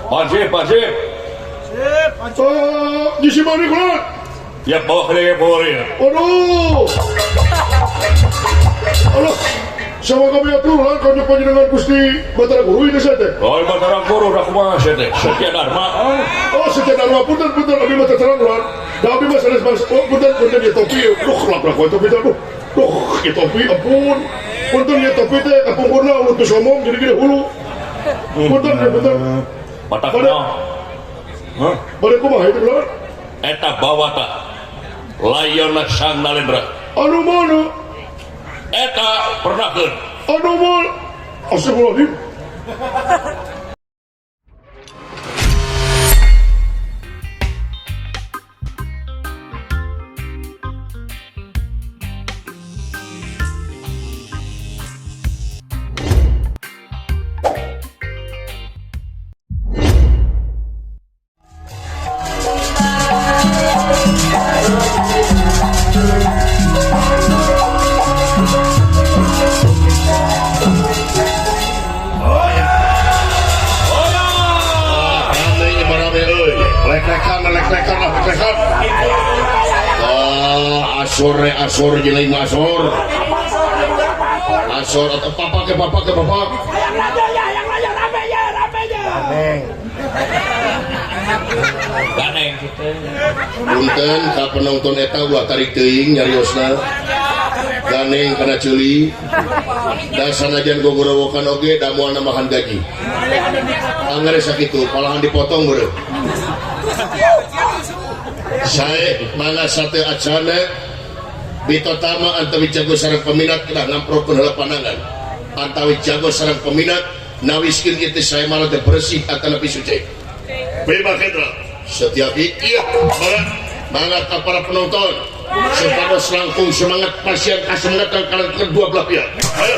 Pansip, pansip. Oh, di si mana kula? Ya bawa ke dia boleh. Aduh. Aduh. Sama kami atuh lah kami panjenengan Gusti Batara Guru ini saya teh. Oh, Batara Guru dah kumaha sia teh? Setia Dharma. Oh, Setia Dharma punten punten abdi mah terang ulan. Da abdi mah sanes mas. Oh, punten punten ieu topi. Duh, lak lak topi teh aduh. Duh, ieu topi ampun. Punten ieu topi teh kapungkurna ulah teu somong jadi gede hulu. Punten ya punten. Batak kumaha? Hah? Bade kumaha itu ulan? Eta bawa ta. Layonna Sang Nalendra. Anu mana? Eta pernahkeun. Anu mana? Astagfirullahaladzim. Asor asor jeleng asor asor atau papa ke papa ke papa ganeng punten ka penonton eta ulah tarik teuing nyariosna ganeng kana ceuli da sanajan gogorowokan oge da moal namahan gaji anggar sakitu palahan dipotong beureum sae mangga sate acana Bitotama antawi jago sareng peminat kedah ngamprokeun heula pandangan antawi jago sareng peminat nawiskeun ieu teh sae malah teh bersih atanapi suci. Bima Kendra Setiaki iya mangga mangga ka para penonton supados langkung semangat pasien kasemangatan kalian kedua belah pihak. Ayo.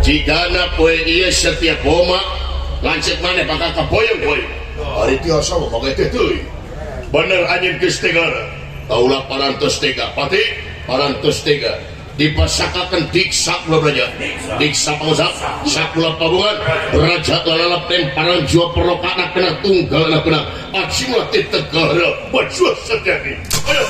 Jigana poe ieu setiap boma lanceuk maneh bakal kaboyong-boyong. Ari tiasa mah bagai teh teuing. Bener anjeun geus tegana. Kaulah parantos tega, Pati parantos tega. Dipasakakeun diksa kula belajar. Diksa pangusap, sakula pabungan, raja lalalap temparan jiwa perlokana kena tunggal na kena. Acimlah teh tegara baju Setiaki. Ayo.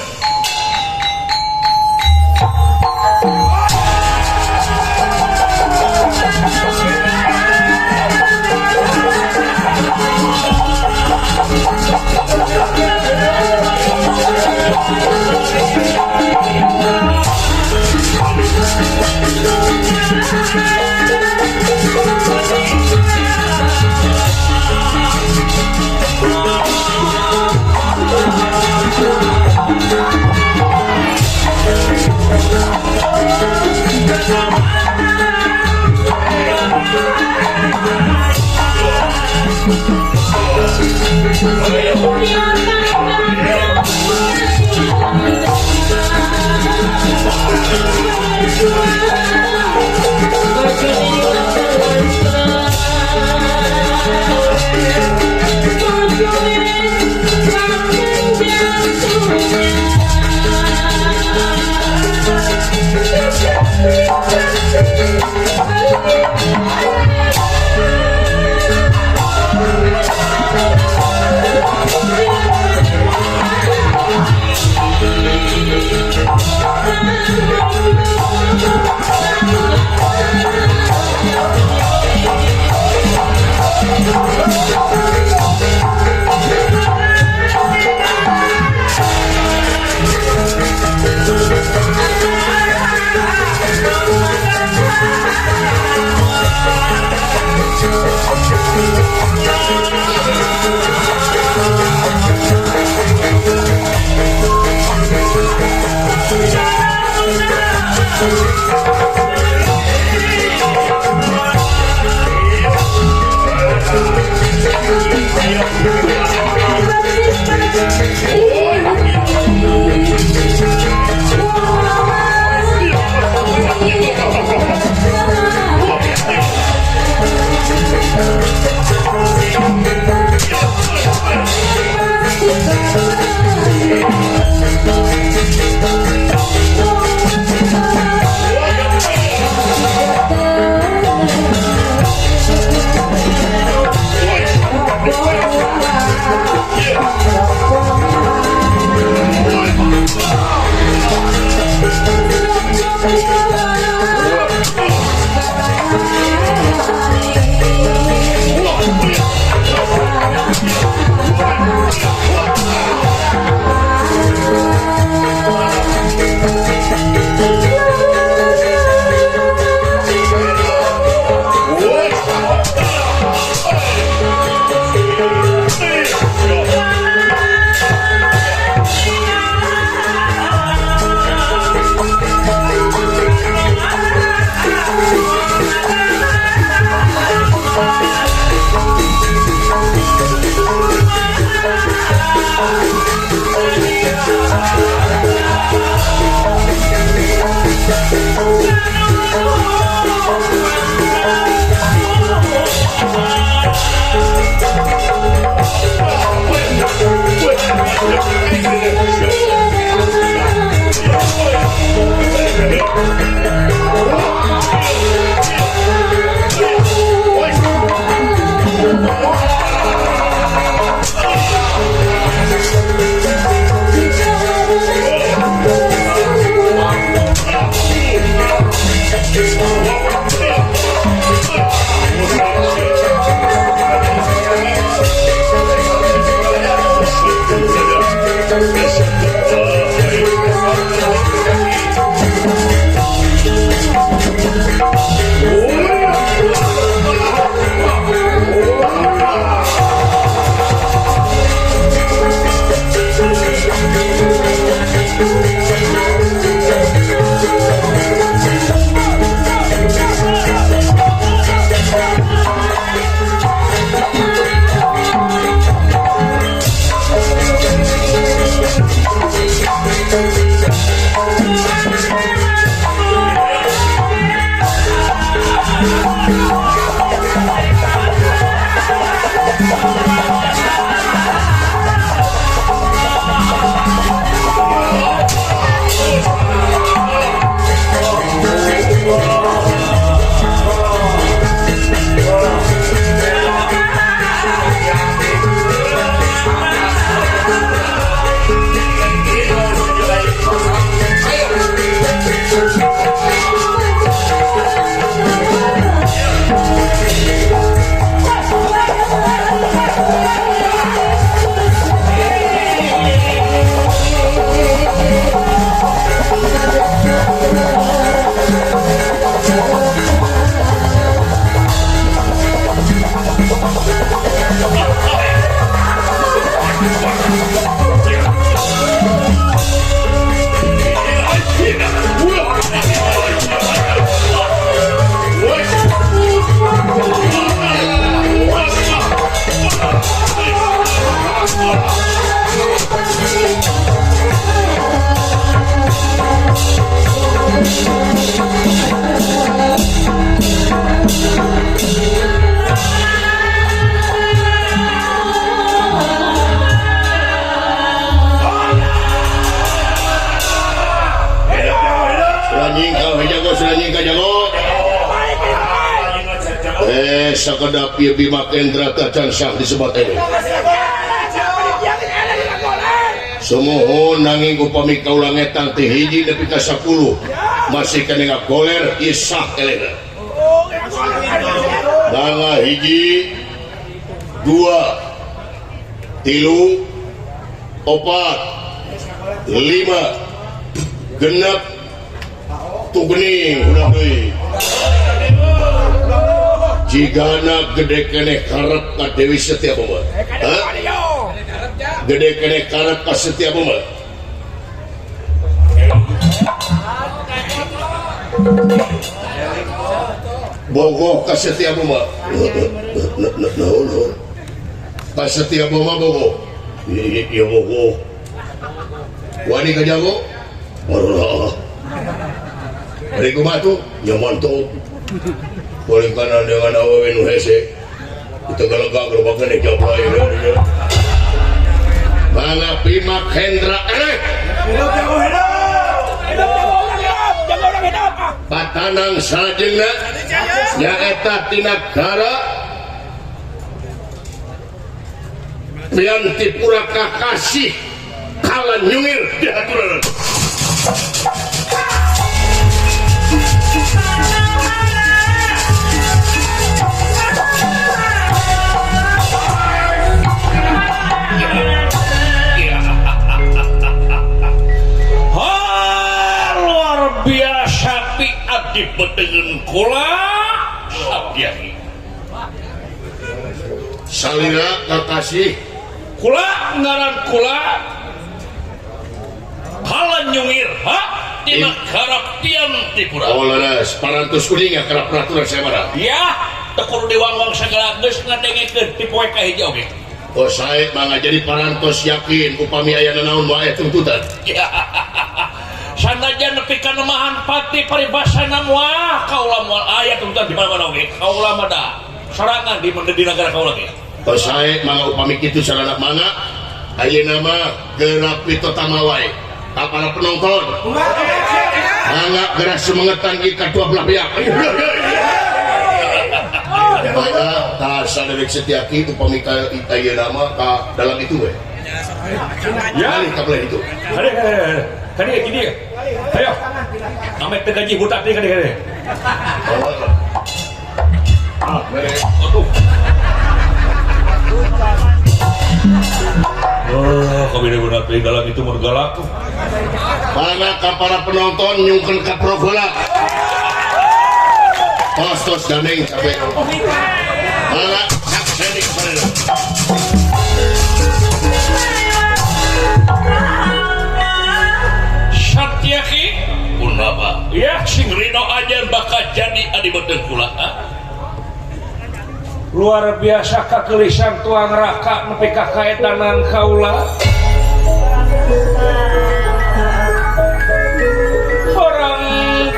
Sakedap ieu Bima Kendra tacan sah disebat eleh. Sumuhun nanging upami kaula ngetang ti hiji nepi ka 10 masih keneh ngagoler ieu sah elehna. Mangga hiji, dua, tilu, opat, lima, genep, tugening udah deui. Jigana gede keneh karep ka Dewi Setia Boma. Gede keneh karep ka Setia Boma. Bogoh ka Setia Boma. Ka Setia Boma bogoh. Ieu bogoh. Wani ka jago? Barulah. Bari kumaha tuh? Nyaman tuh. Paling kanan dengan awewe nu hese tegalega gerobakan jablay mangga Bima Kendra eleh patanang salajengna nyaeta tina negara Piantipura kakasih kala nyungir dihaturanan. di betengen kula Satyaki. Salira kakasih kula ngaran kula halan nyungir ha dina karaktian Tripura. Oh leres, parantos kuning ya kana peraturan saya Ya, teu kudu diwangwang sagala geus ngadengekeun ti poe ka hiji oge. Oh sae mangga jadi parantos yakin upami aya nanaon wae tuntutan. Ya. Sanajan nepi ka nemahan pati paribasana moal kaula moal aya tuntutan di mana-mana oge. Kaula mah da sorangan di negara kaula ge. Oh sae mangga upami kitu sarana mangga ayeuna mah geura pitotama wae. Ka para penonton. Mangga geura semangetan ieu kadua belah pihak. Maka tah saderek Setiaki upami ka ayeuna mah ka dalam itu we. Ya, ka belah itu. Kade kade. Kade gini. Ayo. Amet teu gaji budak teh kade kade. Ah, mere. Aduh. Oh, kabeh budak teh galak itu mun galak. Mangga ka para penonton nyungkeun ka progola. Tos tos gandeng capek. Mangga sakseni kepada. Satyaki punapa? Ya sing rino aja bakal jadi adi beuteung kula. Luar biasa kakelisan tuang raka nepi ka kaetanan kaula. Orang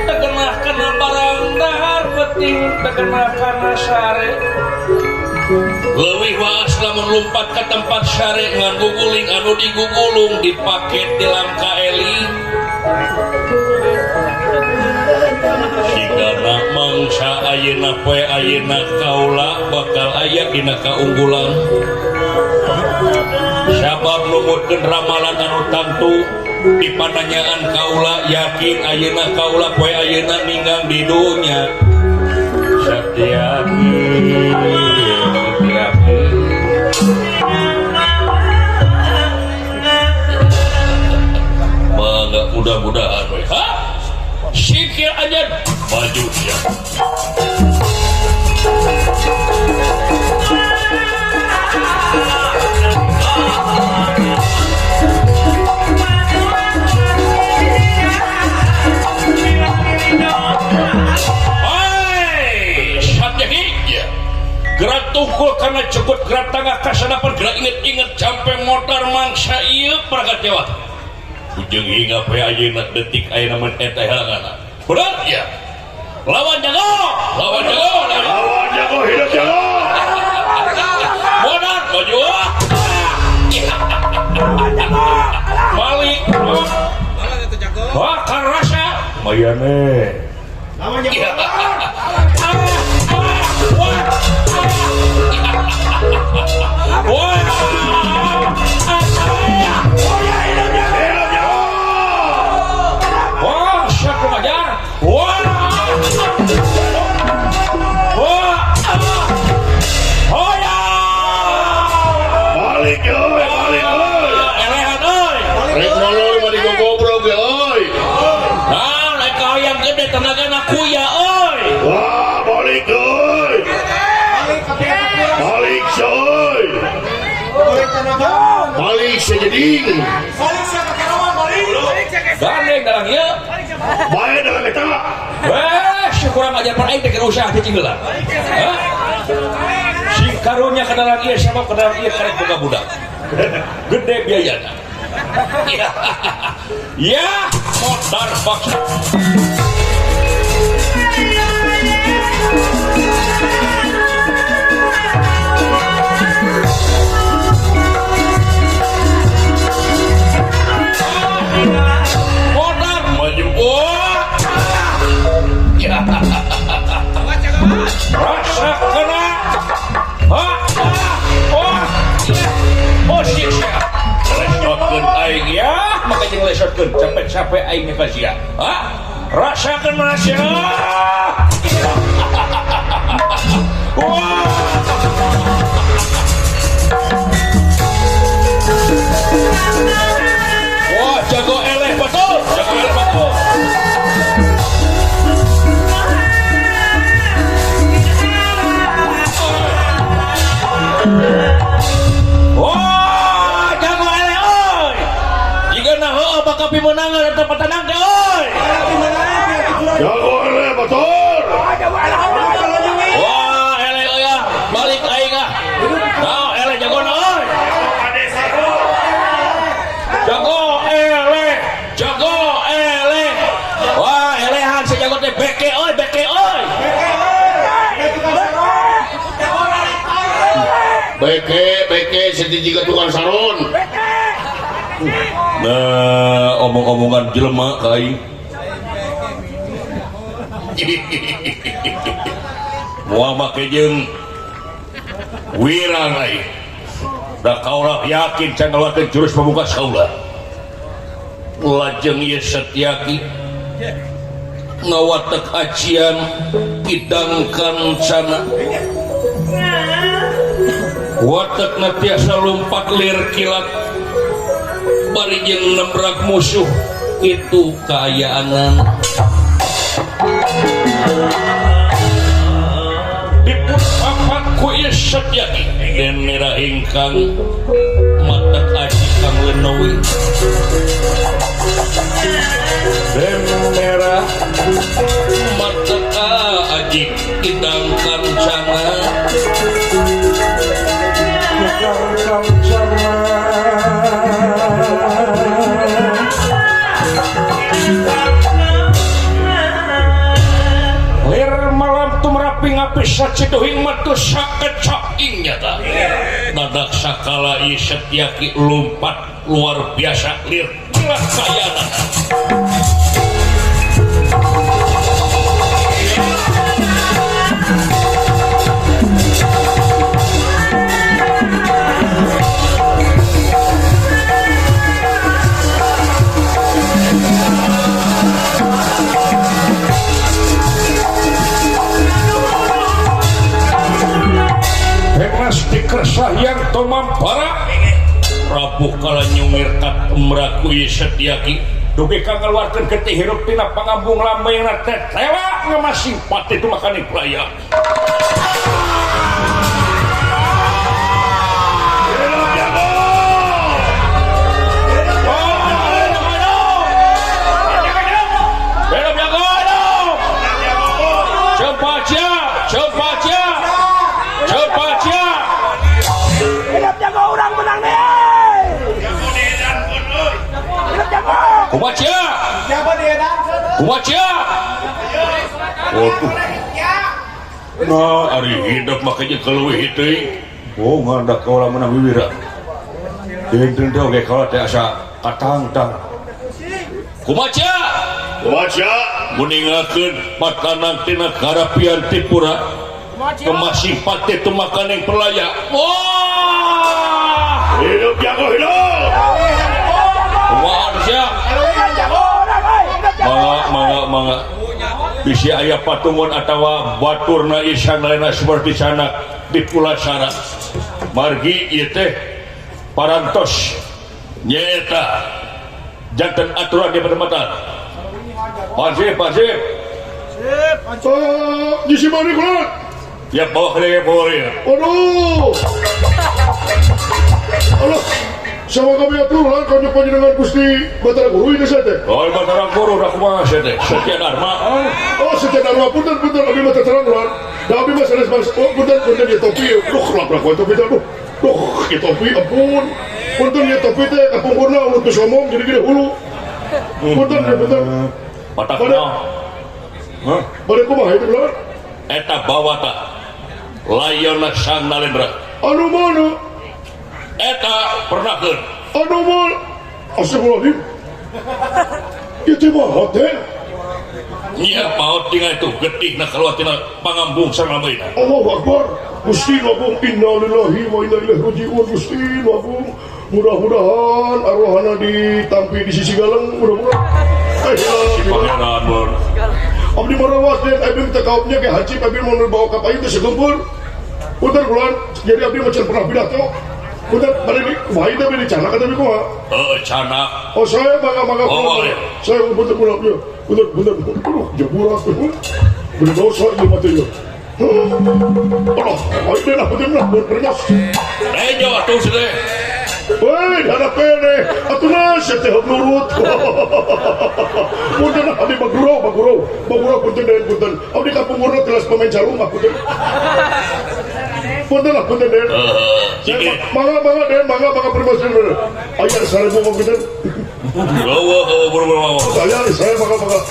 tegenah kana barang dahar penting tegenah kana sare. Leuwih waas lamun lumpat ka tempat sare ngan guguling anu digugulung dipake di lamka eli. Sigana mangsa ayeuna poe ayeuna kaula bakal aya dina kaunggulan. Sabab numutkeun ramalan anu tangtu di pananyaan kaula yakin ayeuna kaula poe ayeuna ninggang di dunya. Satyaki Satyaki mangga mudah-mudahan we. Ha? Sikil aja maju ya. Hai, Satyaki ya. Gerak tungkul karena cukup gerak tangga kasanapan gerak inget-inget sampai motor mangsa ieu perangkat Jawa. Ujung hingga poe ayeuna detik ayeuna mun eta halangan. Bener ya? Lawan jago, lawan jago, lawan jago hidup jago. Modal maju. Balik. Wah, karasa. Mayane. Lawan jago. Wah. Wah, siap ngajar. Wah. Wah. Hoya. Balik euy, balik euy. Elehan euy. Rek molor mah digogobrog ge euy. Nah, rek hayang gede tenagana kuya euy. Wah, balik euy. Balik euy. Balik sejeding. Balik sia ka Karawang balik. Gandeng dalang ieu. Bae dalang eta. Weh, syukur aja pan aing teh keur usaha cicing heula. Hah? Sing karunya ka dalang ieu sabab ka dalang ieu karek boga budak. Gede biayana. Ya, modar paksa. Modar maju. Oh. Ya. Rasa kena. Ha. Oh. Oh, siksa. Lesotkeun aing ya, maka jeung lesotkeun capek-capek aing ka sia. Ha? Rasakeun sia. Wah. Wah, jago eleh betul, jago eleh betul. jago teh beke oi beke oi. Beke beke sedih juga tukang saron. Nah, omong-omongan jelema ka aing. Moal make jeung wirang aing. Da kaula yakin can ngaluarkeun jurus pamungkas kaula. Lajeng ieu Setyaki ngawatek ajian kidang kancana. Watekna tiasa lompat lir kilat bari jeung nembrak musuh itu kaayaanan. Dipun papat ku ieu Setyaki den nera ingkang matak aji kang lenowi. Den merah matak aji kidang kancana. Kidang kancana. Lir malam tumrapi ngapi saciduhing matu sakecap ing nyata. Dadak sakala ieu Setyaki lompat luar biasa lir kilat kayana. Dikersah yang tomampara Prabu kala nyungir kat emraku Setyaki dugi ka ngaluarkeun getih hirup tina pangambung lambeyna teh tela ngamasing pati tumakaning playa. Kumaca? Kumaca? Waduh. Nah, ari hidup makanya keluih teuing. Oh, ngandak kaula menang wiwira. Deung teh oge kaula teh asa katangtang. Kumaca? Kumaca? Muningakeun patanan tina karapian Tripura. Kemasih pati tumakaning pelaya. Wah! Hidup jago hidup. Kumaha sia? Mangga mangga mangga. Bisi aya patungun atawa baturna isan lainna seperti sana di Pulasara. Margi ieu teh parantos nyaeta janten aturan di perempatan. Pansip, pansip. Oh, di sini kulit. Ya bawa ke dia, bawa dia. Aduh. Allah. Sama kami aturan kami panjenengan Gusti Batara Guru ini saya teh. Oh, Batara Guru dah kumaha saya teh. Setia Dharma. Oh, Setia Dharma punten punten abdi mah terang lan. Da abdi mah sanes bangsa. Oh, punten punten ieu topi. Duh, lak lak topi teh aduh. Duh, ieu topi ampun. Punten ieu topi teh kapungkurna ulun teu somong jadi gede hulu. Punten ya punten. Batak kumaha? Hah? Bade kumaha itu lan? Eta bawa ta. Layana Sang Nalendra. Anu mana? Eta pernahkeun. Anu mah astagfirullahaladzim. Itu mah hotel. Nya paot tinggal itu getihna kaluar tina pangambung sang lambeyna. Allahu Akbar. Gusti Agung innalillahi wa inna ilaihi raji'un. Gusti Agung. Mudah-mudahan arwahna ditampi di sisi galeng mudah-mudahan. Si pangeran mun. Abdi marawas den abdi teh kaopnya ge haji abdi mun bawa ka payun teh segumpur. Punten kula jadi abdi mah can pernah pidato. Punten bade di kumaha teh bade canak tapi kumaha? Heeh, canak. Oh, saya mangga-mangga. Oh, iya. Saya punten kula ieu. Punten punten. Aduh, jeburas tuh. Bener dosa ieu mah teh. Allah, ayo lah punten lah mun pernyos. Nejo atuh teh. Woi, hadap kene. Atuh na sia teh nurut. Punten abdi bagurau, bagurau. Bagurau punten den punten. Abdi kapungkurna telas pemain jarum mah punten. Punten lah punten den. Heeh. Mangga mangga den, mangga mangga permasi. Aya 1000 mah punten. Bawa bawa bawa. Saya mangga mangga.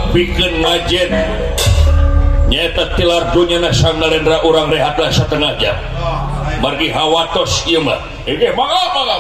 Pikeun ngajen nyaeta tilar dunyana Sang Narendra urang rehatlah setengah jam. Margi hawatos ieu mah. Mangga mangga.